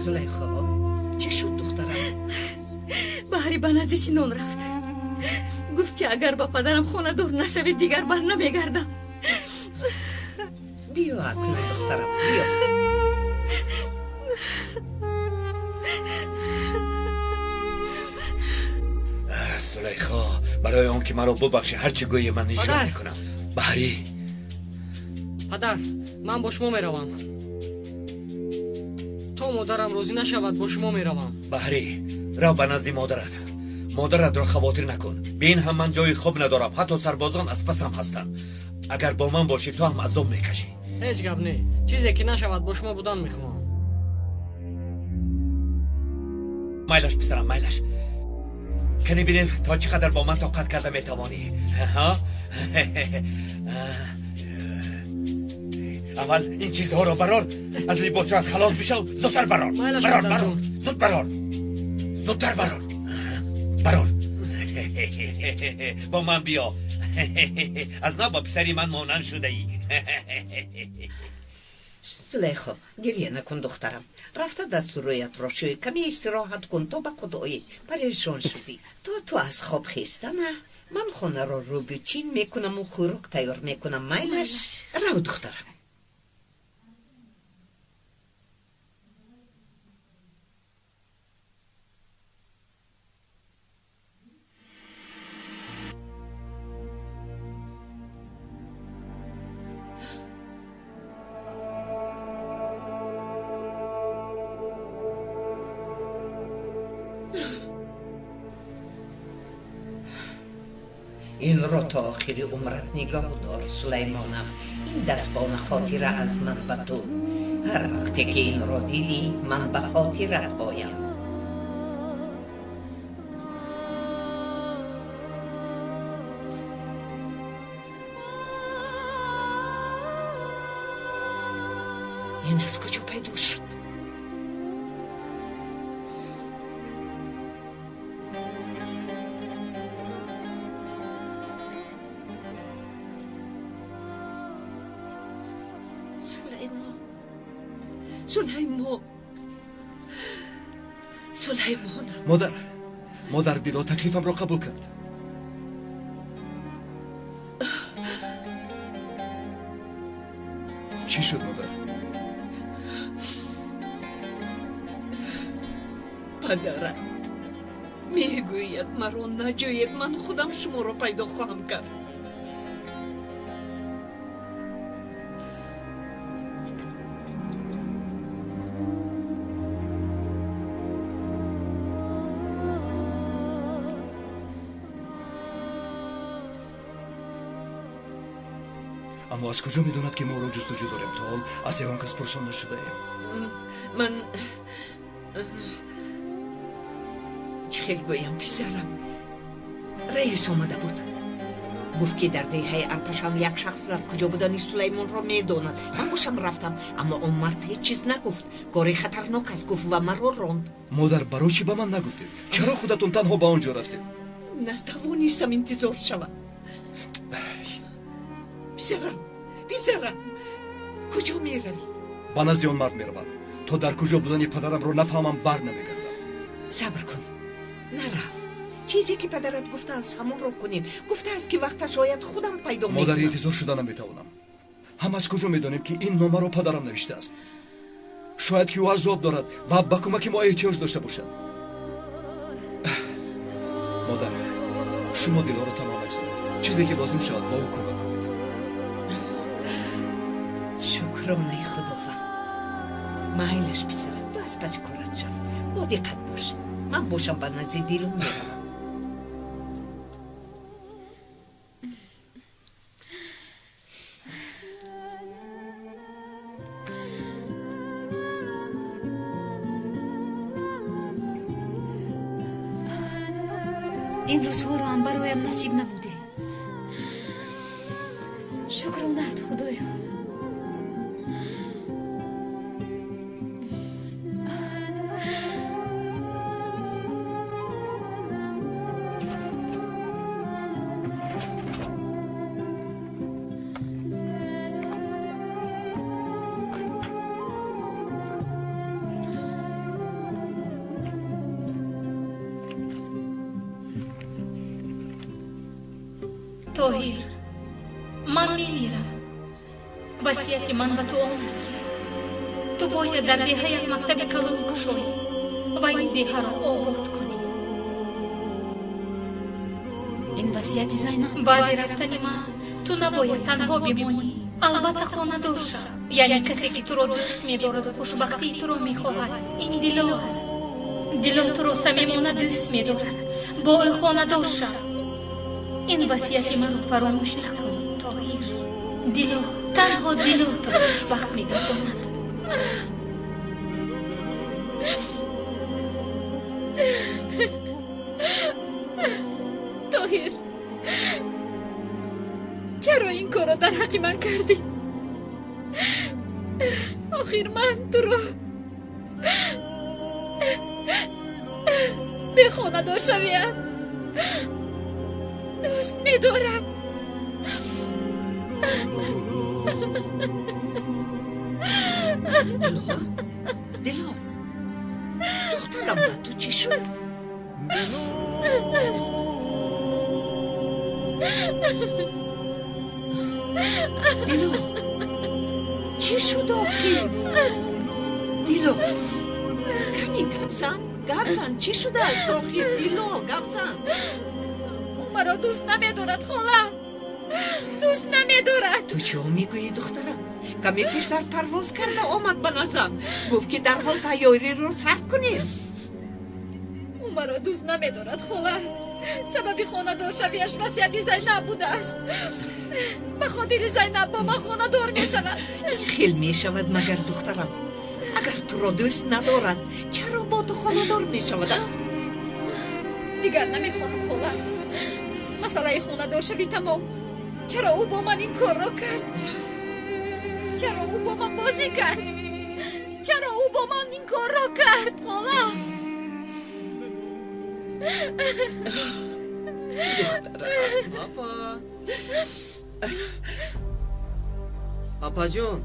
Зулайхо, чӣ шуд, духтарам? Баҳрӣ ба назди Синон рафт. Гуфт, ки агар ба падарам хонадор нашавед, дигар бар намегардам. Биё акнун, духтарам, биё. Зулайхо, барои он ки маро бубахшӣ, ҳар чӣ гӯӣ ман иҷро мекунам. Баҳрӣ. Падар, ман бо шумо меравам. То модарам розӣ нашавад, бо шумо меравам. Баҳрӣ, рав ба назди модарат. Модаратро хавотир накун. Бин ҳам ман ҷои хоб надорам, ҳатто сарбозон аз пасам ҳастанд. Агар бо ман бошӣ, ту ҳам азоб мекашӣ. Ҳеҷ гап не. Чизе ки нашавад, бо шумо будан мехоҳам. Майлаш, писарам, майлаш. Кани бинем то чӣ қадар бо ман тоқат карда метавонӣ. Аввал ин чизҳоро барор, аз либосҳоят халос бишав, зудтар барор. Барор, барор, зуд барор. Зудтар барор. Барор. Бо ман биё. Аз нав ба писари ман монанд шудаӣ. Зулайхо, гирья накун, духтарам. Рафта дасту рӯятро шӯй, каме истироҳат кун, то ба худ оӣ. Парешон шудӣ. То ту аз хоб хестана, ман хонаро рӯбучин мекунаму хӯрок тайёр мекунам. Майлаш, рав, духтарам. Инро то охири умрат нигоҳ дор, Сулаймонам. Ин дастбона хотира аз ман ба ту. Ҳар вақте ки инро дидӣ, ман ба хотират оям. Ин аз куҷо пайдо шуд? Сулаймон, Сулаймон. Модар, модар, Дило таклифамро қабул кард. Чӣ шуд, модар? Падарат мегӯяд, маро наҷӯед, ман худам шуморо пайдо хоҳам кард. Аммо аз куҷо медонад, ки мо ӯро ҷустуҷӯ дорем? То ҳол аз ягон кас пурсон нашудаем. Ман чӣ хел гӯям, писарам? Раис омада буд, Гуфт ки дар деҳаи Арпашан як шахс дар куҷо будани Сулаймонро медонад. Ман бошам рафтам, аммо он мард ҳеҷ чиз нагуфт. Кори хатарнок аст, гуфт ва маро ронд. Модар, барои чӣ ба ман нагуфтед? Чаро худатон танҳо ба он ҷо рафтед? Натавонистам интизор шавам. Писарам, писарам, куҷо меравӣ? Ба назди он мард меравам. То дар куҷо будани падарамро нафаҳмам, бар намегардам. Сабр кун, нарав. Чизе ки падарат гуфтааст, ҳамонро кунем. Гуфтааст ки вақташ ояд, худам пайдо мекунам. Модар, интизор шуда наметавонам. Ҳам аз куҷо медонем, ки ин номаро падарам навиштааст? Шояд ки ӯ азоб дорад ва ба кӯмаки мо эҳтиёҷ дошта бошад. Модар, шумо Дилоро танҳо нагузоред. Чизе ки лозим шавад, ба ӯ кӯмак кунед. Шукронаи Худованд. Майлаш, писарам, ту аз паси корат шав. Бо диққат бош. Ман бошам ба назди Дило меравам. Ин рӯзҳоро ҳам бароям насиб намудӣ. Шукронаат, Худоё. Тоҳир, ман мемирам. Васияти ман ба ту он аст, ки ту бояд дар деҳа як мактаби калон кушоӣ ва ин деҳаро обод кунӣ. Ин васияти Зайнаб. Баъди рафтани ман ту набояд танҳо бимонӣ. Албатта хонадор шав, яъне касе ки туро дӯст медораду хушбахтии туро мехоҳад. Ин Дило аст. Дило туро самимона дӯст медорад. Бо ӯ хонадор шав. Ин васияти маро фаромӯш накун, Тоҳир. Дило, танҳо Дило туро хушбахт мегардонад. Тоҳир, чаро ин корро дар ҳаққи ман кардӣ? Охир ман туро бехонадор шавиям дӯст медорам. Дило, Дило, духтарам, ба ту чӣ шуд? Дило, чӣ шуд охир? Дило, кани гап зан, гап зан, чӣ шудааст охир? Дило, гап зан. Ӯ маро дӯст намедорад, хола. Дӯст намедорад. Ту чӣ мегӯӣ, духтарам? Каме пештар парвоз карда омад ба назам. Гуфт ки дарҳол тайёриро сар кунем. Ӯ маро дӯст намедорад, хола. Сабаби хонадоршавиаш васияти Зайнаб будааст. Ба хотири Зайнаб бо ман хонадор мешавад. Ин хел мешавад магар, духтарам? Агар туро дӯст надорад, чаро бо ту хонадор мешавад, а? Дигар намехоҳам, хола. Масъалаи хонадоршавӣ тамом. Чаро ӯ бо ман ин корро кард? Чаро ӯ бо ман бозӣ кард? Чаро ӯ бо ман ин корро кард, хола? Духтарам. Апа, апаҷон,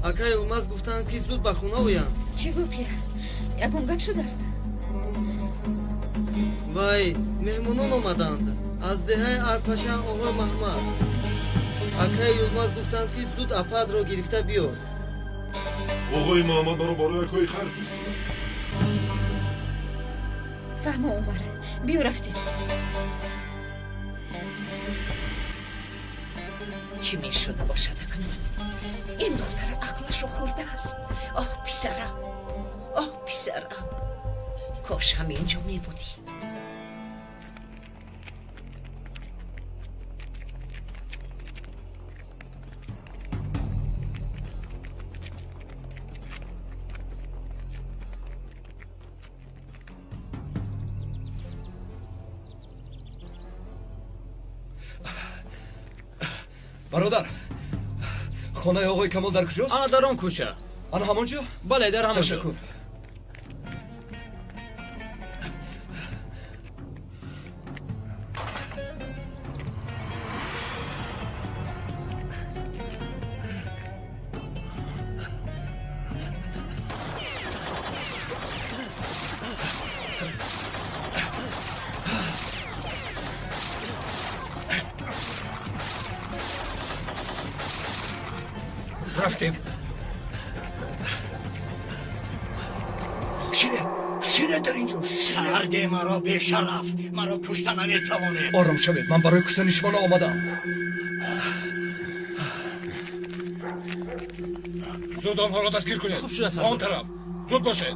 акай Юлмаз гуфтанд, ки зуд ба хона оянд. Чӣ воқеа? Ягон гап шудааст? Вай, меҳмонон омаданд аз деҳаи Арпашан, оғои Маҳмад. Акаи Юлмаз гуфтанд, ки зуд апаатро гирифта биё. Оғои Муҳаммад маро барои акои хайр фиристоданд. Фаҳмо, Умар, биё рафтем. Чӣ мешуда бошад акнун? Ин духтара ақлашо хӯрдааст. Оҳ, писарам, оҳ, писарам, кош ҳамин ҷо мебудӣ. Бародар, хонаи оғои Камол дар куҷост? Ана дар он кӯча. Ана ҳамон ҷо? Бале, дар ҳамон ҷо. Ташаккур. Рафтем. Шинед, шинед дар инҷо. Сарде маро бешараф, маро кушта наметавонед. Ором шавед, ман барои куштани шумо наомадам. Зуд онҳоро дастгир кунед. Хуб шуда, Он тараф. Зуд бошед.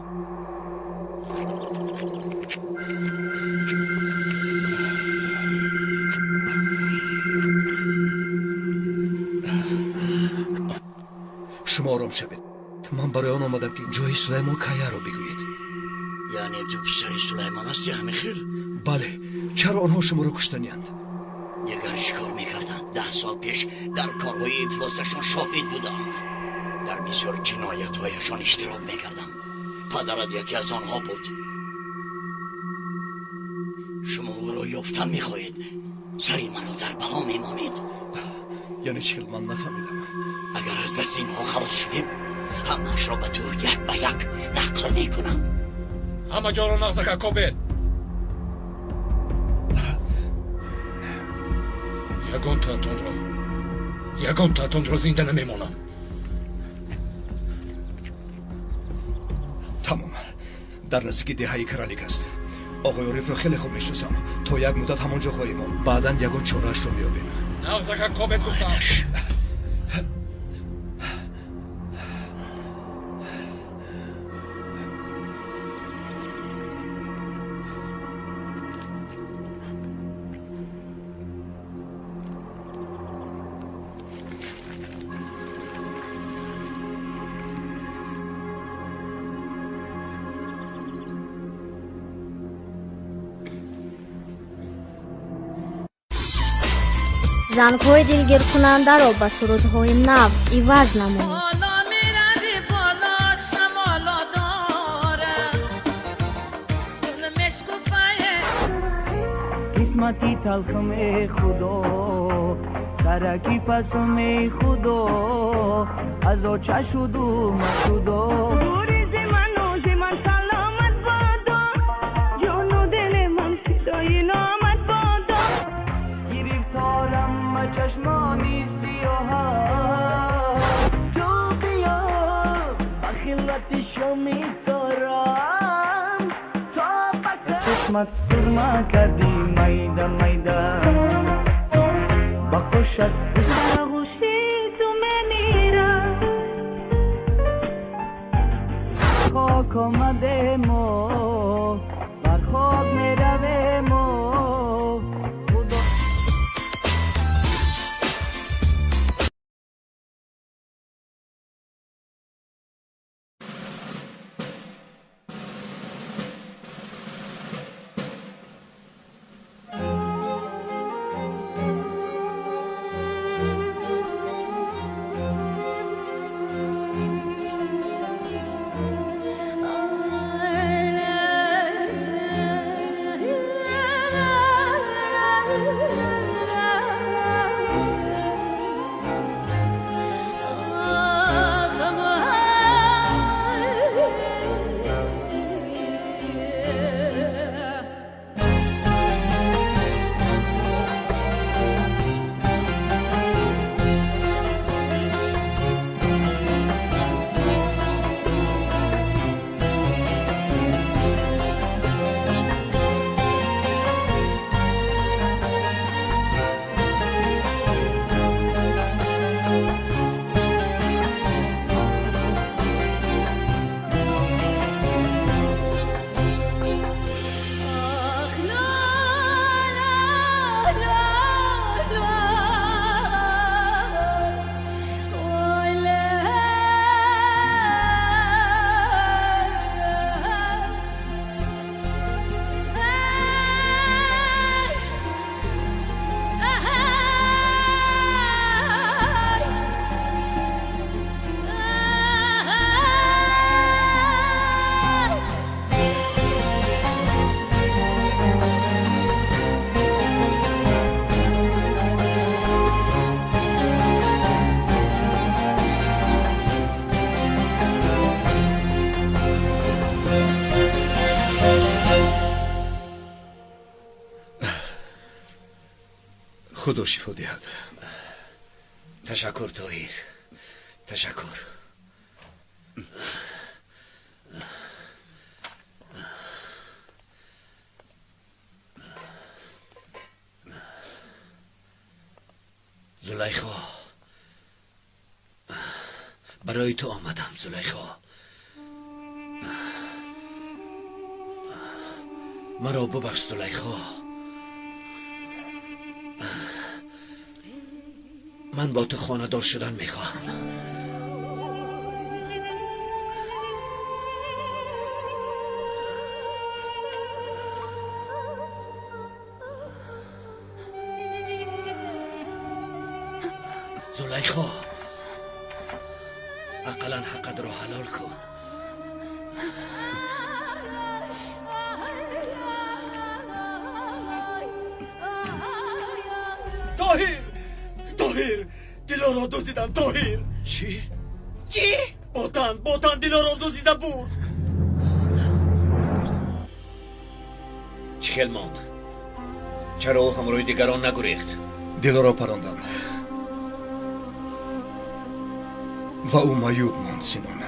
Шумо ором шавед. Ман барои он омадам, ки ҷои Сулаймон Каяро бигӯед. Яъне ту писари Сулаймон ҳастӣ, ҳамин хел? Бале. Чаро онҳо шуморо куштаниянд? Дигар чӣ кор мекарданд? 10 сол пеш дар корҳои ифлосашон шоҳид будам. Дар бисёр ҷиноятҳояшон иштирок мекардам. Падарат яке аз онҳо буд. Шумо ӯро ёфтан мехоҳед, сари маро дар бало мемонед. Яъне чӣ? Ман нафаҳмидам. Агар аз дасти инҳо халос шудем, ҳамаашро ба ту як ба як нақл мекунам. Ҳама ҷоро нағзака кобед. Ягон таатонро зинда намемонам. Тамом. Дар наздики деҳаи Каралик аст. Оғои Орифро хеле хуб мешиносам. То як муддат ҳамон ҷо хоҳем монд. Баъдан ягон чораашро меёбем. Нағзака кобед гуфтам. Зангҳои дилгиркунандаро ба сурудҳои нав иваз намоед. Қисмати талхме худо, сараки пасме худо, аз оча шуду машудо. Дури зи ману зи ман саломат бодо, ҷону дили ман фидои номат бодо. Гирифторам ба чашмони сиёҳа, ту биё ба хилати шоми дорам, то ба чашмат сурма кардӣ майда майда, ба хушат оғӯши ту мемирам. Хок омадему бар хок меравему. Худо Худо шифо диҳад. Ташаккур, Тоҳир, ташаккур. Зулайхо, барои ту омадам, Зулайхо. Маро бубахш, Зулайхо. Ман бо ту хонадор шудан мехоҳам. Зулайхо, ақаллан ҳаққатро ҳалол кун. Тоҳир, Тоҳир, Дилоро дуздиданд, Тоҳир. Чӣ? Чӣ? Ботан, Ботан Дилоро дуздида бурд. Чӣ хел монд? Чаро ӯ ҳамроҳи дигарон нагурехт? Дилоро паронданд ва ӯ маъюб монд, Синон.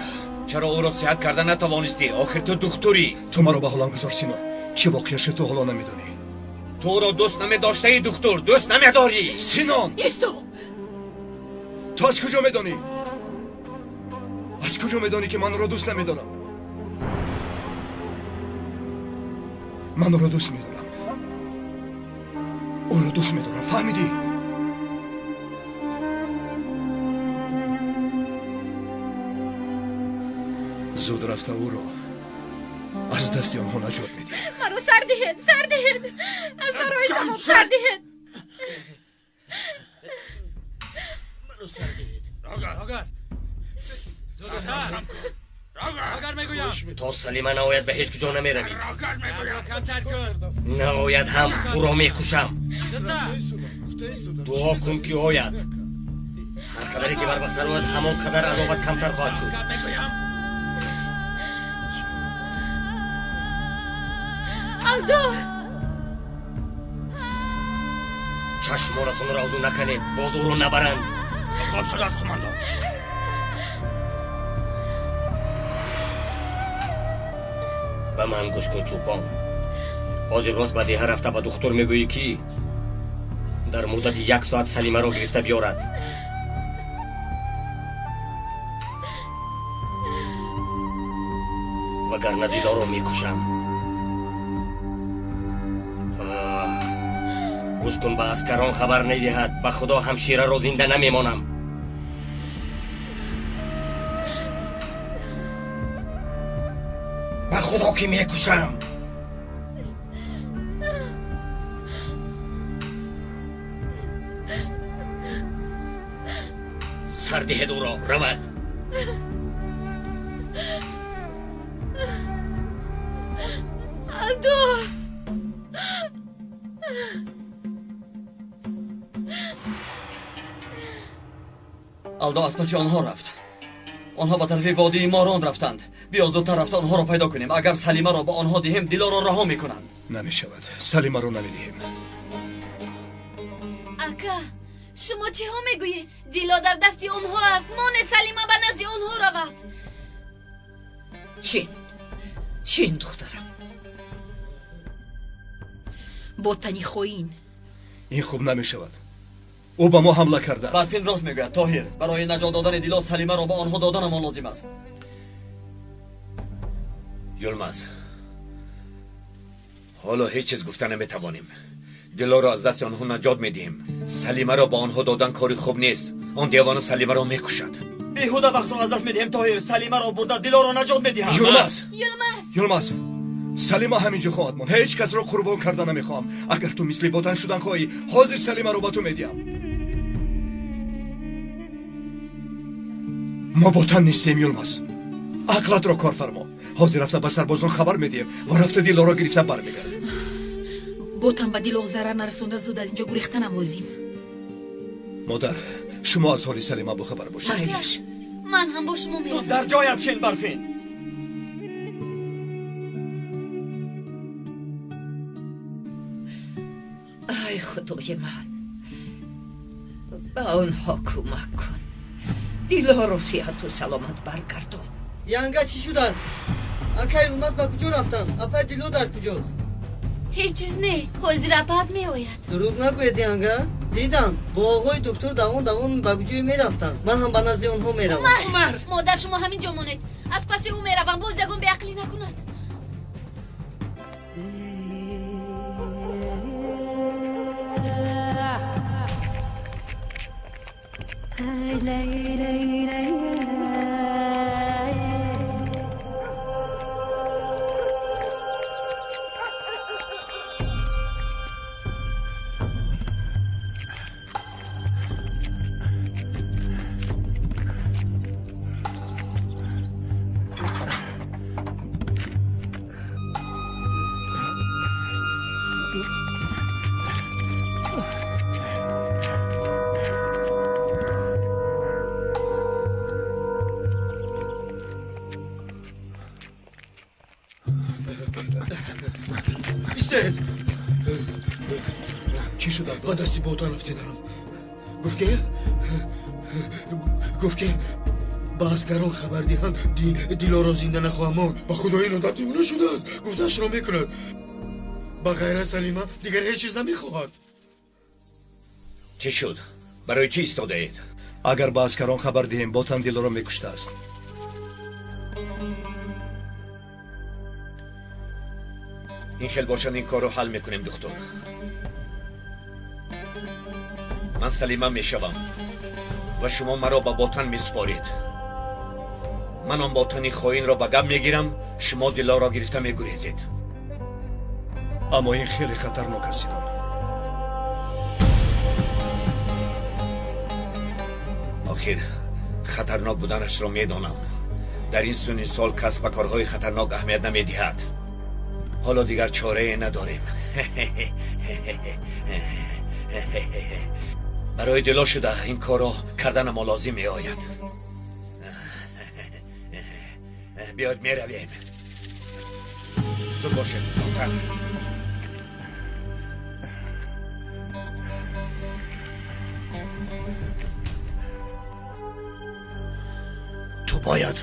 Чаро ӯро сиҳат карда натавонистӣ? Охир ту духтурӣ. Ту маро ба ҳолам гузор, Синон. Чӣ воқеа шуд, ту ҳоло намедонӣ. Ту ӯро дӯст намедоштаи, духтур, дӯст намедорӣ. Синон! Исто! Ту аз куҷо медонӣ? Аз куҷо медонӣ, ки ман ӯро дӯст намедорам? Ман ӯро дӯст медорам. Ӯро дӯст медорам, фаҳмидӣ? Зуд рафта ӯро аз дасти онҳо наҷот медиҳем. Маро сар диҳед, сар диҳед, аз барои савоб сар диҳед. Маро сар диҳед. То Салима наояд ба ҳеҷ куҷо намеравӣ. Наояд ҳам туро мекушам. Дуо кун ки ояд. Ҳар қадаре ки барвақттар ояд, ҳамон қадар азобат камтар хоҳад шуд. Алдо! Чашмонатонро аз ӯ наканед, боз ӯро набаранд. Хоб шудааст, қумандон. Ба ман гӯш кун, чӯпон. Ҳозир рост ба деҳа рафта ба духтур мегӯӣ, ки дар муддати як соат Салимаро гирифта биёрад. Вагарна Дилоро мекушам. Гӯш кун, ба аскарон хабар недиҳад. Ба худо ҳамшираро зинда намемонам. Ба худо ки мекушам. Сар диҳед ӯро, равад. Алдо! Алдо аз паси онҳо рафт. Онҳо ба тарафи водии Морон рафтанд. Биё зудтар рафта онҳоро пайдо кунем. Агар Салимаро ба онҳо диҳем, Дилоро раҳо мекунанд. Намешавад, Салимаро намедиҳем. Ака, шумо чиҳо мегӯед? Дило дар дасти онҳо аст. Монед Салима ба назди онҳо равад. Шин, шин, духтарам. Ботани хоин. Ин хуб намешавад. Ӯ ба мо ҳамла кардааст. Барфин рост мегӯяд, Тоҳир. Барои наҷот додани Дило Салимаро ба онҳо доданамон лозим аст. Юлмаз, ҳоло ҳеҷ чиз гуфта наметавонем. Дилоро аз дасти онҳо наҷот медиҳем. Салимаро ба онҳо додан кори хуб нест. Он девона Салимаро мекушад. Беҳуда вақтро аз даст медиҳем, Тоҳир. Салимаро бурда Дилоро наҷот медиҳам. Юлмаз! Юлмаз! Юлмаз! Салима ҳаминҷо хоҳад монд. Ҳеҷ касро қурбон карда намехоҳам. Агар ту мисли Ботан шудан хоҳӣ, ҳозир Салимаро ба ту медиҳам. Мо Ботан нестем, Юлмаз. Ақлатро кор фармо. Ҳозир рафта ба сарбозон хабар медиҳем ва рафта Дилоро гирифта бармегардем. Ботан ба Дило зарар нарасонда зуд аз инҷо гурехтанам лозим. Модар, шумо аз ҳоли Салима бохабар бошед. Майлаш, ман ҳам бо шумо меравам. Ту дар ҷоят шин, Барфин. Ай худои ман, Ба онҳо кӯмак кун. Дилоро сиҳату саломат баргардон. Янга, чӣ шудааст? Акай Юлмаз ба куҷо рафтанд? Апай Дило дар куҷост? Ҳеҷ чиз не, ҳозир апаат меояд. Дурӯғ нагӯед, янга. Дидам, бо оғои доктор давон давон ба куҷое мерафтанд. Ман ҳам ба назди онҳо меравам. Умар, модар, шумо ҳамин ҷо монед. Аз паси ӯ меравам, боз ягон беақлӣ накунад. Чӣ шуд? Ба дасти ботан афтидам. Гуфт ки ба аскарон хабар диҳанд, Дилоро зинда нахоҳам монд. Ба худо, ин одам девона шудааст. Гуфтаашро мекунад. Ба ғайр аз Салима дигар ҳеҷ чиз намехоҳад. Чӣ шуд? Барои чӣ истодаед? Агар ба аскарон хабар диҳем, ботан Дилоро мекуштааст. Ин хел бошад, ин корро ҳал мекунем, духтур. Ман Салима мешавам ва шумо маро ба ботан месупоред. Ман он ботани хоинро ба гап мегирам, шумо Дилоро гирифта мегурезед. Аммо ин хеле хатарнок аст, Синон. Охир хатарнок буданашро медонам. Дар ин сунни сол кас ба корҳои хатарнок аҳамият намедиҳад. Ҳоло дигар чорае надорем. Барои Дило шуда ин корро карданамо лозим меояд. Биёд, меравем. Зуд бошед, зудтар. Ту бояд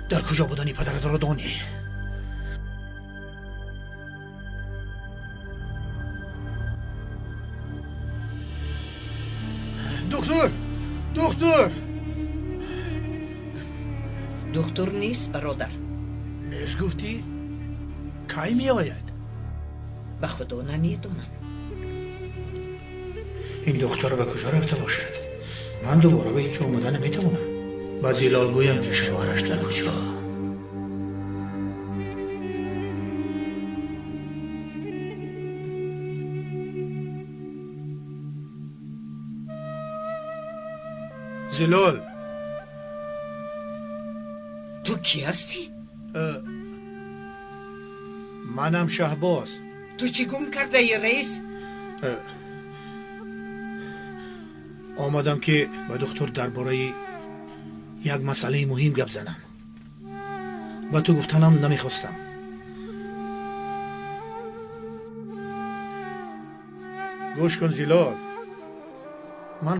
дар куҷо будани падаратро донӣ. Духтур! Духтур! Духтур нест, бародар. Нест гуфтӣ? Кай меояд? Ба худо, намедонам. Ин духтар ба куҷо рафта бошад? Ман дубора ба инҷо омада наметавонам. Ба Зилол гӯям, ки шавҳараш дар куҷо. Зилол, Ту кӣ ҳастӣ? Манам Шаҳбоз. Ту чӣ гум кардаӣ, раис? Омадам, ки ба духтур дар бораи як масъалаи муҳим гап занам. Ба ту гуфтанам намехостам. Гӯш кун, Зилол.